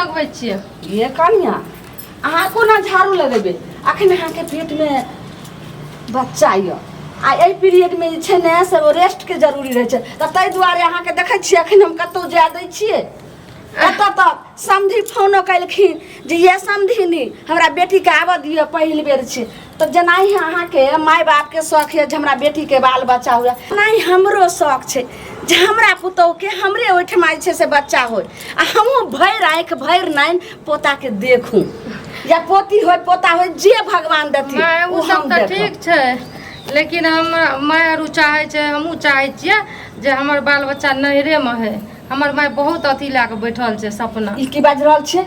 लगबै छियै। ये कनिया, अहाँ कोना झाड़ू लगेबै? अखन अहाँके पेटमे बच्चा यऽ आ एहि पीरियडमे जे छै ने से रेस्टके जरूरी रहै छै, तऽ ताहि दुआरे अहाँके देखै छियै अखन हम कतहु जाय दै छियै? एतऽ तक समधि फोनो केलखिन जे ये समधिनी, हमरा बेटीके आबऽ दिअ, पहिल बेर छै। तऽ जेनाहि अहाँके माय बापके शौख यऽ जे हमरा बेटीके बाल बच्चा हुए, तेनाही हमरो शौख छै जे हमरा पुतोहुके हमरे ओहिठमा जे छै से बच्चा होय आ हमहूँ भरि आँखि भरि नैन पोताके देखूँ, या पोती होय, पोता होय, जे भगवान देथिन। माय, ओ ओ सब हम तऽ देखब। ठीक छै, लेकिन हम माय आरू चाहै छै, हमहूँ चाहै छियै जे हमर बाल बच्चा नैहरेमे होइ। हमर माय बहुत अथी लए कऽ बैठल छै सपना। ई की बाजि रहल छियै?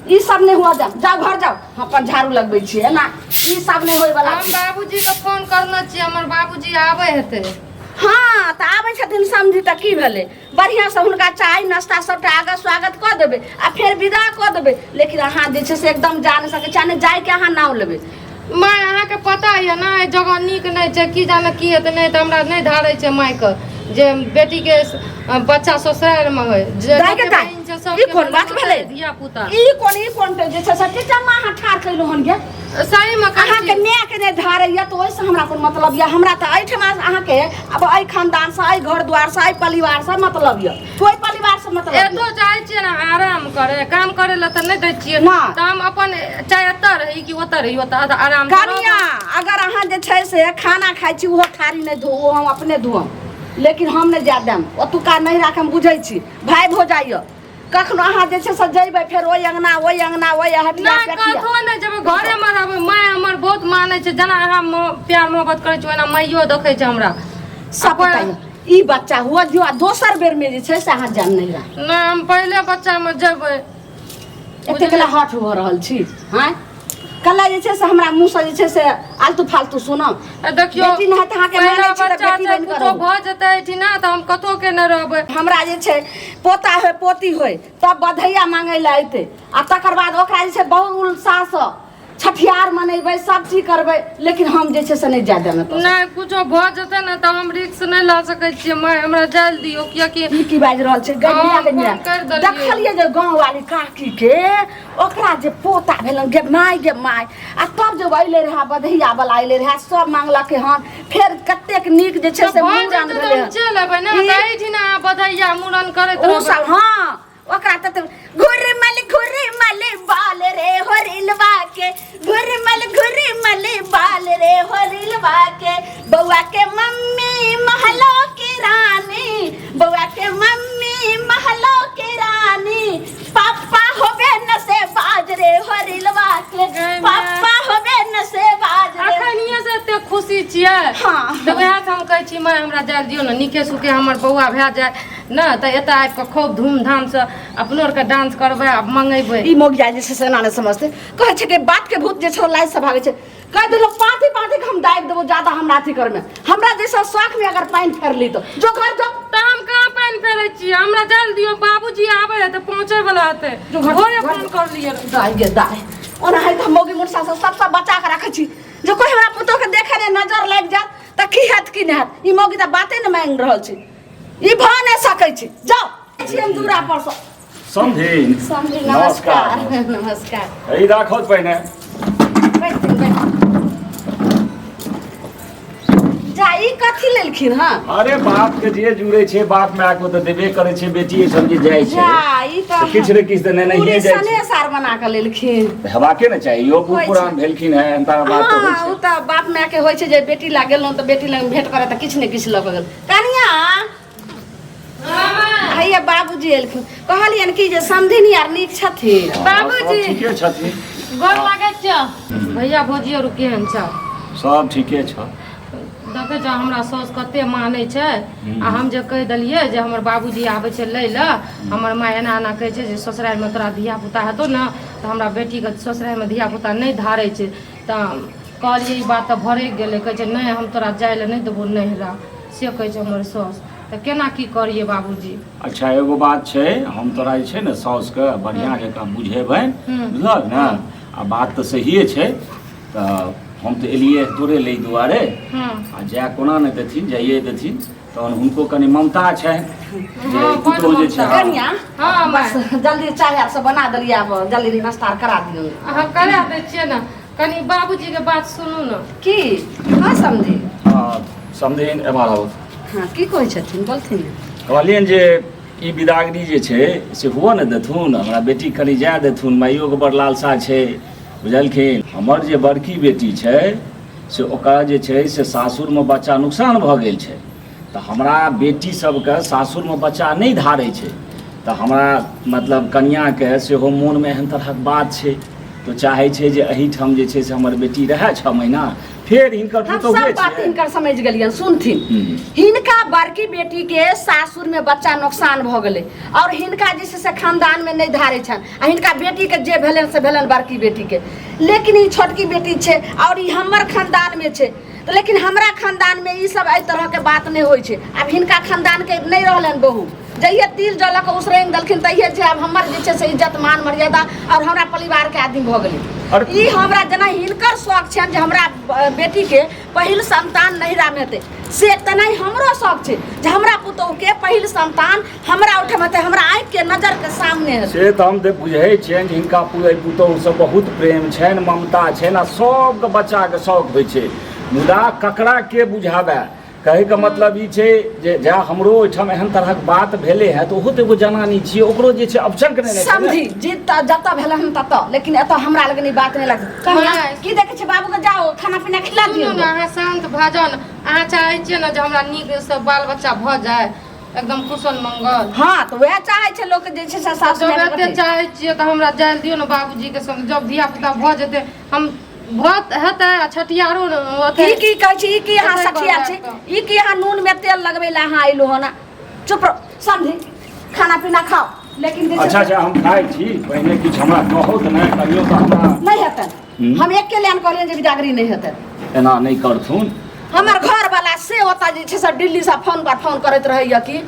ई सब नहि हुआ। जाउ, जाउ, घर जाउ, हम अपन झाड़ू लगबै छियै। एना ई सब नहि होय वाला। हम बाबूजी के फोन करने छियै, हमर बाबूजी आबै हेतै। हँ, तऽ आबै छथिन समझी तऽ की भेलै? बढ़िआँसँ हुनका चाय नाश्ता सबटा आगत स्वागत कऽ देबै आ फेर विदा कऽ देबै, लेकिन अहाँ जे छै से एकदम जा नहि सकै छी आ नहि जायके अहाँ नाम लेबै। माय, अहाँके पता यऽ ने, एहि जगह नीक नहि छै। की जाने की हेतै। नहि तऽ हमरा नहि धारै छै मायके जे बेटीके बच्चा ससुरारिमे होइ जे। दाइ के जते दाइ, बहिन छै ई सबके कोन बात मने भेलै? धिया पुता। ई कोन जे छै से टीचर अहाँ ठाढ़ कयलहुँ हन गे? सहीमे कहै अहाँके छी। मायके नहि धारैया तऽ ओहिसँ हमरा कोन मतलब यऽ? हमरा तऽ एहिठमा अहाँके आब एहि खानदानसँ, एहि घर दुआरसँ, एहि परिवारसँ मतलब यऽ, कोइ परिवारसँ मतलब यऽ? एतो जाइ छियै ने आराम करे, काम करे लए तऽ नहि दै छियै। ना। तऽ हम अपन चाहे एतऽ रही कि ओतऽ रही, ओतऽ आराम से रहब। कनिया, अगर अहाँ जे छै से खाना खाइ छी, ओहो थारी नहि धो, ओ हम अपने धोअम, लेकिन हम नहि जाय देम ओतुका। नहि राख, हम बुझै छी भाय भौजाइ यऽ। कखनो अहाँ जे छै से जइबै फेर ओहि अङ्गना, ओहि अङ्गना, ओहि हटिया नहि पेटिया। कतहो नहि जेबै, घरेमे रहबै। माय हमर बहुत मानै छै। जेना अहाँ प्यार मोहब्बत करै छी, ओना माइयो देखै छै हमरा। सब पता यऽ। ई बच्चा हुअ दियौ आ दोसर बेरमे जे छै से अहाँ जान नहि राख। नहि, हम पहिले बच्चामे जेबै। एतेक लए हठ भऽ रहल छी? हँ, कल्ला जे छै से हमरा मुँहसँ जे छै से आलतू फालतू सुनब? आ देखियौ, बेटी नहि तऽ अहाँके पहिला मानै छी तऽ बच्चा बेटी छै, बनि कऽ कुछो रहू। भऽ जेतै एहिठिना तऽ हम कतहु के नहि रहबै। हमरा जे छै पोता होय, पोती होय, तब बधैया मांगै लए अयतै आ तकर बाद ओकरा जे छै बहुत उत्साहसँ छठिहार मनेबै, सब चीज करबै, लेकिन हम जे छै से नहि जाय देबै एतऽसँ। नहि, कुछो भऽ जेतै ने तऽ हम रिक्स नहि लऽ सकै छियै। माय, हमरा जाय लए दियौ, किएकि ई की बाजि रहल छै? गंगिया हम गंगिया फोन करि देलियै। देखलियै जे गाँव वाली काकी के ओकरा जे पोता भेलन, गे माय, गे माय, आ तब जे अयलै रहए बधैया वाला अयलै रहए, सब मांगलकै हन, फेर कतेक नीक जे छै तऽ से भऽ मूड़न जेतै तऽ भेलै हम हन। चलि एबै ने। ई- तऽ एहिठिना अहाँ बधैया मूड़न करैत ओ रहबै। सब, हँ, ओकरा तऽ घुरमल घुरमल बाल रे होरिलवा के, घुरमल घुरमल बाल रे होरिलवा के, बौआ के मम्मी महलो के रानी, बौआ के मम्मी महलो के रानी, पापा होबे न से बाज रे होरिलवा के, पापा होबे न से बाज रे। अखनिये से एते खुशी छियै? हाँ। तऽ वएह से हम कहै छी माय, हमरा जाय दियौ ने। नीके सुखे हमर बौआ भए जाय ने तऽ एतऽ आबि कऽ खूब धूमधामसँ अपनो आरके डांस करबै आ मंगेबै। ई मोगिया जे छै से एना नहि समझतै। कहै छै कि बात के भूत जे छै लाइ से भागै छै। कह देलहुँ, पाँति पाँति के हम दाबि देबो। ज्यादा हमरा अथी करमे, हमरा जैसा शौख में अगर पानि फेरली तऽ जो घर जो। तऽ हम कहाँ पानि फेरै छियै? हमरा जाय दियौ, बाबूजी आबै है तऽ पहुँचै वाला हेतै। जो घर- भोरे घर- फोन कर लियै। दाय गे दाय, ओना है तऽ हम मौगी मुरसा से सब सब बचा के रखै छी जे कोई हमरा पुतोह के देखे ने नजर लागि जायत तऽ की हैत, की नहि हैत। ई मौगी तऽ बाते ने मांगि रहल छै। ई भऽ नहि सकै छै। जाउ छी हम दूरा पर सँ। समधिन। समझी, नमस्कार, नमस्कार। ई राखत पहिने। बैठथिन, बैठथिन। जा, ई कथी लेलखिन हँ? अरे, बाप के जे जुड़े छै, बाप माय के तऽ देबे करे छै। बेटी सब जे जाइ छै जा, ई तऽ तऽ किछु ने किछु तऽ नेने पूरी जाइ छै। सने सार बना कऽ लेलखिन। हेबाके ने चाही। इहो बूढ़ होइ छै। पुरान भेलखिन है, एहन बात तऽ होइ हँ, ओ छै। तऽ बाप माय के होइ छै जे बेटी लग गेलहुँ तऽ बेटी लग भेंट करे तऽ किछु ने किछु लऽ कऽ गेल। कनिया, हैया बाबूजी एलखिन। कहलियनि कि जे समधिनी आर नीक छथिन? हँ, बाबूजी। सब ठीके छथिन। गोर लागै छियौ भैया। भौजी आर केहन छौ? सब ठीके छ। देखै छौ, हमरा साउस कते मानै छै। आ हम जे कहि देलियै जे हमर बाबूजी आबै छै लै लए, हमर माय एना एना कहै छै जे ससुरारिमे तोरा धिया पुता हेतौ ने तऽ हमरा बेटीके ससुरारिमे धिया पुता नहि धारै छै, तऽ कहलियै ई बात तऽ भरकि गेलै। कहै छै, नहि, हम तोरा जाइ लए नहि देबौ नैहरा, से कहै छै हमर साउस। तऽ केना की करियै बाबूजी? अच्छा, एगो बात छै, हम तोरा जे छै ने साउसके बढ़िआँ जकाँ बुझेबनि। बुझलक ने? आ बात तऽ सहिए छै। तऽ हम तऽ एलियै तोरे लै दुआरे। हँ। आ जाय कोना नहि देथिन, जाइए देथिन, तहन हुनको कनि ममता छनि जे हँ, बड पुतोहु जे छै। ममता। कनिया, हँ, बस माय। जल्दी चाय आर सब बना देलियै, आब जल्दी नाश्ता आर करा दियौ। अहाँ करा दै छियै ने, कनि बाबूजीके बात सुनू ने। की? हँ समझी। हँ समधिन, एम्हर आउ। हँ, की कहै छथिन, बोलथिन ने। कहलियनि जे ई बिदागरी जे छै से हुअ ने देथुन, हमरा बेटी कनि जाय देथुन, माइयोके बड़ लालसा छै, बुझलखिन। हमर जे बड़की बेटी छै से ओकरा जे छै से सासुरमे बच्चा नुकसान भऽ गेल छै, तऽ हमरा बेटी सबके सासुरमे बच्चा नहि धारै छै, तऽ हमरा मतलब कनिआँके सेहो मोनमे एहन तरहक बात छै, तऽ चाहै छै जे एहिठाम जे छै से हमर बेटी रहए 6 महीना, फेर हिनकर हम पुतोहुए सब बात छियै। हिनकर समझ गेलियनि। सुनथिन, हिनका बड़की बेटी के सासुर में बच्चा नुकसान भऽ गेलै और हिनका जे छै से खानदान में नहि धारै छनि, आ हिनका बेटी के जे भेलनि से भेलनि बड़की बेटी के, लेकिन ई छोटकी बेटी छै और ई हमर खानदान में छै, तऽ लेकिन हमरा खानदान में ई सब एहि तरह के बात नहि होइ छै। आब हिनका खानदान के नहि रहलनि बहू, जहिये तिल जल के उसरैंग देलखिन तहिये जे आब हमर जे छै से इज्जत मान मर्यादा और हमरा परिवार के आदमी भऽ गेलै। ई हमरा जेना हिनकर शौक छनि जे हमरा बेटी के पहिल संतान नैहरा में हेतै, से तेनाही हमरो शौक छै जे हमरा पुतोहु के पहिल संतान हमरा ओहिठाम हेतै, हमरा आँखि के नजर के सामने हेतै। से तऽ हम तऽ बुझै छियनि जे हिनका पुतोहुसँ बहुत प्रेम छनि, ममता छनि, आ सबके बच्चाके शौक होइ छै, मुदा ककरा के बुझाबए। कहैके मतलब ई छै जे जा हमरो ओहिठाम एहन तरहक बात भेलै हँ तऽ ओहो तऽ एगो जनानी छियै, ओकरो जे छै अपशंक नहि ने छै ने। समझी जी, तऽ जतऽ भेलै हन ततऽ, लेकिन एतऽ हमरा लग ई बात नहि लगतै। कनिया, माय। की देखै छै बाबूके, जाओ खाना पीना खिला सुनू दियौ। ने, अहाँ शान्त भऽ जाउ ने। अहाँ चाहै छियै ने जे हमरा नीकसँ बाल बच्चा भऽ जाय, एकदम कुशल मंगल? हँ, तऽ वएह चाहै छै लोक जे छै से सासु जब मायके एते कथी। चाहै छियै तऽ हमरा जाय दियौ ने बाबूजीके संग। जब धिया पुता भऽ जेतै, हम व्रत हेतै आ छठियारो अथी। ई की कहै छी? ई की अहाँ एतै सठिया करबै छी? तऽ। ई की अहाँ नून में तेल लगबै लए अहाँ अयलहुँ हन? चुप रहो समझी, खाना पीना खाओ, लेकिन जे छै अच्छा अच्छा, हम खाइ छी, पहिने किछु हमरा कहू तऽ नहि कहियो तऽ हमरा नहि हेतै। हम एके लाइन कहलियनि जे बिदागरी नहि हेतै। एना नहि करथुन। हमर घर वाला से ओतऽ जे छै से दिल्ली से फोन पर फोन करैत रहैया कि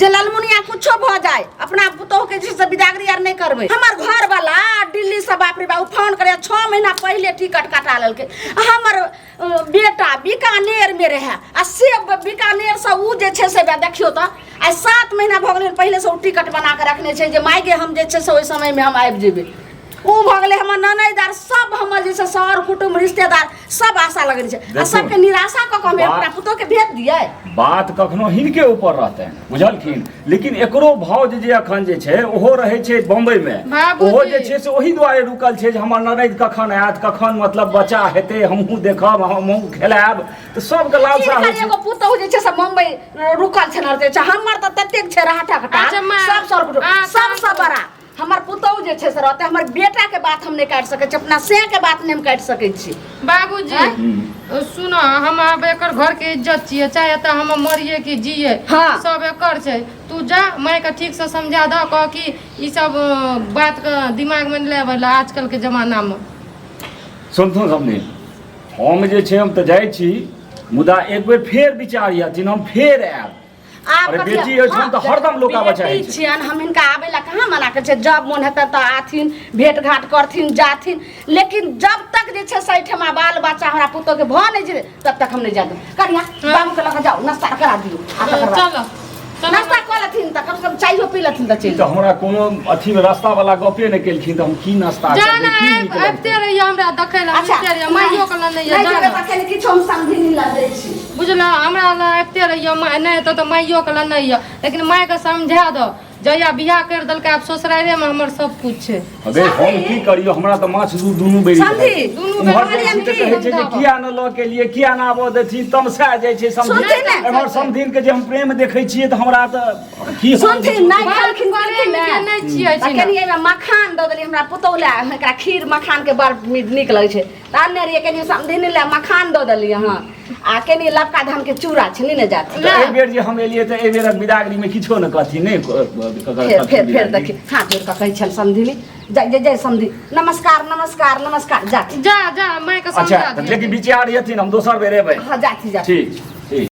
जे ललमुनिया कुछो भऽ जाय अपना पुतोह के जे छै से बिदागरी आर नहि करबै। हमर घर वाला दिल्ली से बाप रे बाप फोन करैया, 6 महीना पहिले टिकट कटा लेलकै। आ हमर बेटा बीकानेर में रहै, आ से बीकानेर से उ जे छै से देखियौ तऽ आइ 7 महीना भऽ गेलै, पहिले से उ टिकट बना कऽ रखने छै जे माय गे हम जे छै से ओहि समय में हम आबि जेबै। उ भऽ गेलै हमर ननैद आर सब, हमर जे छै सर कुटुम्ब रिश्तेदार सब आशा लगेने छै, आ देखू, सबके निराशा कऽ कऽ हम अपना पुतोह के भेज दियै? बात कखनो हिनके ऊपर रहतनि, बुझलखिन, लेकिन एकरो भाउज जे अखन जे छै ओहो रहै छै बम्बई मे, बाबूजी। ओहो जे छै से ओहि दुआरे रुकल छै जे हमर ननैद कखन आयत, कखन मतलब बच्चा हेतै, हमहूँ देखब, हमहूँ खेलायब, तऽ सबके लालसा हिनकर होइ छै। एगो पुतोह जे छै से मुम्बई रुकल छै ने, हमर तऽ ततेक छै राहटा कटा अच्छा, माँ। सब सर कुटुम्ब आ, सबसँ बड़ा हमर पुतोहु जे छै से रहतै। हमर बेटा के बात हम नहि काटि सकै छी, अपना से के बात नहि हम काटि सकै छी। बाबूजी, सुनो, हम आब एकर घर के इज्जत छियै, चाहे एतऽ हम मरिए कि जिए। हाँ। सब एकर छै। तू जा, माय के ठीक से समझा दह, कह कि ई सब बात के दिमाग में लेबै ला आजकल के जमाना में। सुनथुन समझी, हम जे छै हम तऽ जाइ छी, मुदा एक बेर फेर विचार यथिन, हम फेर आयब। आब अरे कथी- बेटी एहिठाम तऽ हाँ, हरदम लोक आबऽ चाहै बेटी छै। छियनि, हम हिनका आबै लए कहाँ मना करै छियै? जब मोन हेतै तऽ आथिन, भेंट घाट करथिन, जाथिन, लेकिन जब तक जे छै से एहिठमा बाल बच्चा हमरा पुतोहके भऽ नहि जेतै तब तक हम नहि जाय देब। कनिया, बाबूके लऽ कऽ जाउ, नाश्ता करा दियौ आ तकर बाद चलो चलो। नाश्ता कऽ लेथिन तऽ कमसँ कम चाइयो पी लेथिन तऽ ई चलि तऽ हमरा कोनो अथी रस्ता वाला गपे नहि केलखिन, तऽ हम की नाश्ता जा करबै, ने, की नीक लगतै? आबिते रहियै हमरा देखै लए। अच्छा, मिलते रहियै, माइयो के लऽ नहि नहि जा जेबै ने। तऽ कनि किछु हम समझी लऽ दै छी। बुझलऽ, हमरा लग आबिते रहियै, माय नहि हेतौ तऽ माइयोके लेने अइहऽ, लेकिन मायके समझा दऽ, जहिया बियाह करि देलकै आब ससुरारिएमे हमर सब कुछ छै। अबे हम की करियो, हमरा तऽ माछ दूध दुनू बेरी समझी दुनू उम्हर बेरी जाइ छी तऽ कहै छै जे किया न लऽ के लिए, किया न आबऽ देथिन, तमसा जाइ छै समझी। सुनथिन ने? एम्हर समधिन के जे हम प्रेम देखै छियै तऽ हमरा तऽ की हम सुनथिन नहि बात खालखिन प्रेम पीलखिन के ने नहि छियै तऽ छी ने। कनि एहिमे मखान दऽ देलियै। हमरा पुतोहु लए एकरा खीर मखान के बड़ नीक लगै छै, तऽ आनने रहियै कनि समधिन लए मखान दऽ देलियै। हँ, आ कनि लबका धान के चूड़ा छै ने जात। तऽ एहि बेर जे हम एलियै तऽ एहि बेरक बिदागरी मे किछो ने कहथिन, नहि फेर फेर फेर देखी, हाथ जोड़ कऽ कहै छल समधिनी, जय जय जय समधि, नमस्कार नमस्कार नमस्कार, जाथि। जा जा, माय के अच्छा समझा दियौ। लेकिन विचार हेथिन, हम दोसर बेर एबै। हाँ, जाथि जाथि। ठीक।